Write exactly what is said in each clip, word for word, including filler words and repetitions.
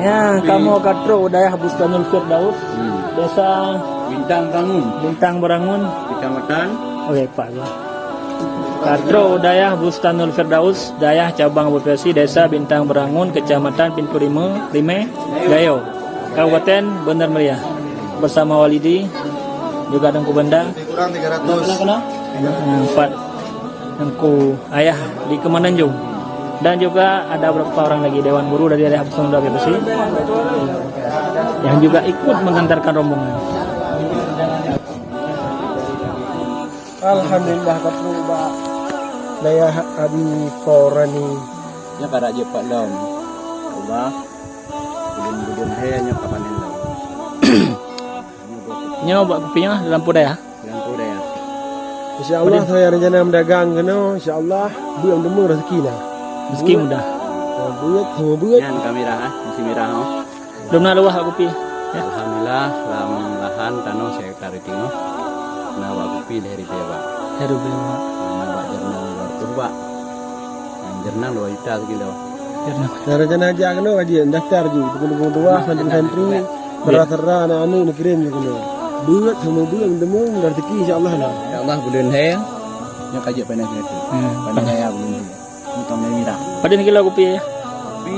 Ya, kamoe ka trok u dayah Bustanul Firdaus, hmm, desa Bintang Berangun. Bintang Berangun. Kecamatan? Oke, Pak. Ka trok u dayah Bustanul Firdaus, dayah cabang Abu Pasi, desa Bintang Berangun, kecamatan Pintu Rime, Rime, Gayo, Kabupaten Bandar Meriah. Bersama walidi, juga Teungku Benda. Kurang tiga ratus. Empat. Teungku Ayah di Kemenanjung. Dan juga ada beberapa orang lagi, Dewan Guru dari Dayah Bustanul Firdaus yang juga ikut mengantarkan rombongan. Alhamdulillah, ka trok bak dayah Abi Forani. Nyoe ka rajin pat lom. Allah, budum-budum he nyoe ka panen lom. Nyoe bak kupi nyoe dalam pudai, ha? Dalam pudai, ya. Insya Allah, saya rencana meudagang keunoe, insya Allah, beuet deungon rezeki na. Rezeki mudah. Oh, beuet, sama beuet. Nyan ka mirah, ha? Masih mirah, ha? Lom na luwah bak kupi. Ya. Alhamdulillah, lam lahan tanoh saya ka ringoh. Na bak kupi lhèe ribèe bak. Lhèe ribèe bak. Na bak jeurnang dua ratus bak. Jeurnang dua juta sikilo. Jeurnang. Nah, rencana jak keunoe ka jeuet, daftar ju, teungku-teungku tuha, santri-santri, syedara-syedara, aneuk-aneuk neukirém ju keunoe. Beuet, sama beuet, meuteumèe, dan rezeki, insya Allah na. Insya Allah, buleuen lhèe, nyoe ka jeuet panen sineuk. Hmm. Panen raya buleuen lhèe. Nyoe ka mulai mirah. Padum sikilo kupi, ya? Kupi,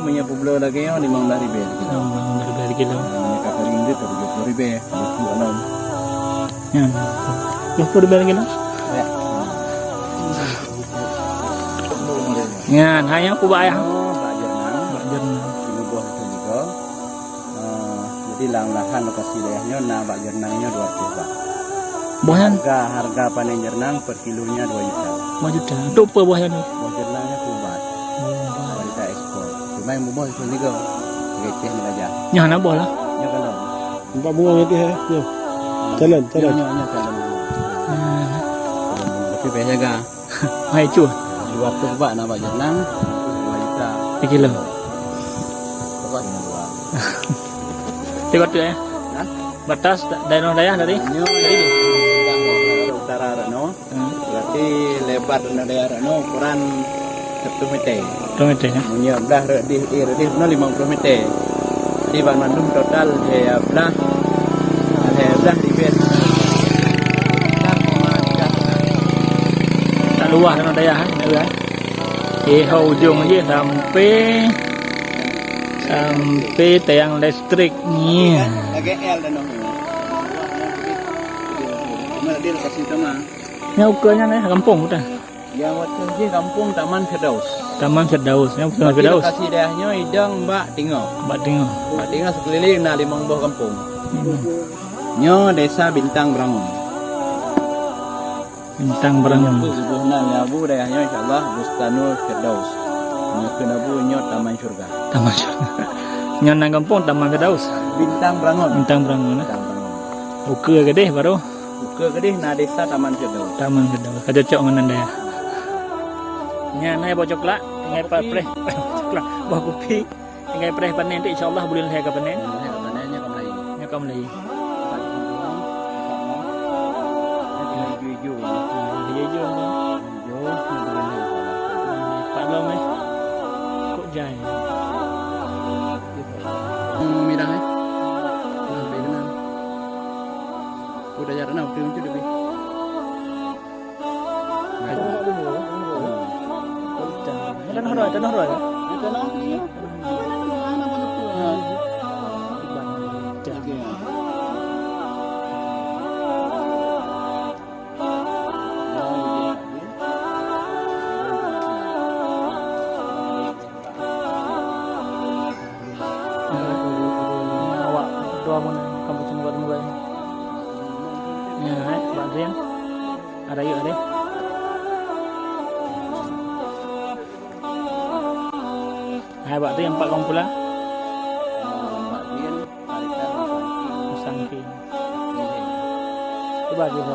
meunyoe peubloe lagèe nyoe, limong blah ribèe sikilo. Oh, limong blah ribèe sikilo. Meunyoe ka keuring jeuet, tujoh ploh ribèe, tujoh ploh lom. Ya. Tujoh ploh ribèe sikilo? Ya. Nyan, hai nyan kubak ayah. Oh, bak jeurnang. Bak jeurnang. Tiga boh itu juga. Eh, jadi lam lahan lokasi dayah nyoe na bak jeurnang nyoe dua ratus bak. Boh nyan? Harga, harga panen jeurnang per kilonya dua juta. Dua juta. Untuk apa boh nyan? Boh jeurnang nyoe keu ubat. Oh, ubat. Ubat kita ekspor. Cuma nyang buboh itu juga. Receh ni aja. Nyoe hana boh lah. Nyoe kalau. Nampak bunga nyoe teh, eh? Nyoe. Calon, calon. Nyoe, nyoe, nyoe calon. Hmm. Tapi payah jaga. Hai, cu. Dua ploh bak na bak jeurnang, dua juta. Sikilo. Pokok cuma dua. Tiga tu, eh? Hah? Batas da-, daerah dayah dari? Nyoe dari utara rot nyoe. Hmm. Berarti lebar daerah rot nyoe ukuran seratus meter. Seratus meter, ya? Meunyoe blah rot dih, eh, rot dih pun limong ploh meter. Jadi banmandum total lhèe blah, lhèe blah ribèe. Tak luwah dalam dayah, eh, ya. Eh, ho ujong je sampai, sampai tiang listrik ni. Lagèe L dah noh. Cuma dia lokasi utama. Nyan ukeue nyan, eh, gampông dah. Nyang watèe jih gampông Taman Firdaus. Taman Firdaus, nyan Taman Firdaus. Lokasi dayah nyoe idong bak tingoh. Bak tingoh. Bak tingoh seukeuliléng na limong boh gampông. Hmm. Nyoe Desa Bintang Berangun. Bintang Berangun. Nyoe pun siboh nan, ya, bu, dayah nyoe, insya Allah, Bustanul Firdaus. Nyoe keuneuk bu nyoe Taman Syurga. Taman Syurga. Nyoe nan gampông Taman Firdaus. Bintang Berangun. Bintang Berangun, eh. Bintang Berangun. Ukeue keudeh baru. Ukeue keudeh na Desa Taman Firdaus. Taman Firdaus. Ka cocok ngon nan dayah. Nyan hai boh coklat, tinggai preh. Coklat, boh kupi. Tinggai preh panen tu, insya Allah buleuen lhèe ka panen. Buleuen lhèe ka panen, nyoe ka mulai. Nyoe ka mulai. Ijo-ijo. Ijo-ijo. Ijo, nyoe buleuen lhèe. Pat lom, eh. Kok jai. Hmm, mirah, eh. Nah, baik benar. Udah jarak nah, udah muncul lebih. Tanah roi, tanah roi, ya? Tanah roi. Awak dua mun kampung Sumber Murai. Ya, eh, Bak Drin. Ada yuk, ada. Hai, Bak Drin, empat kampung pula. Musangki. Coba kita.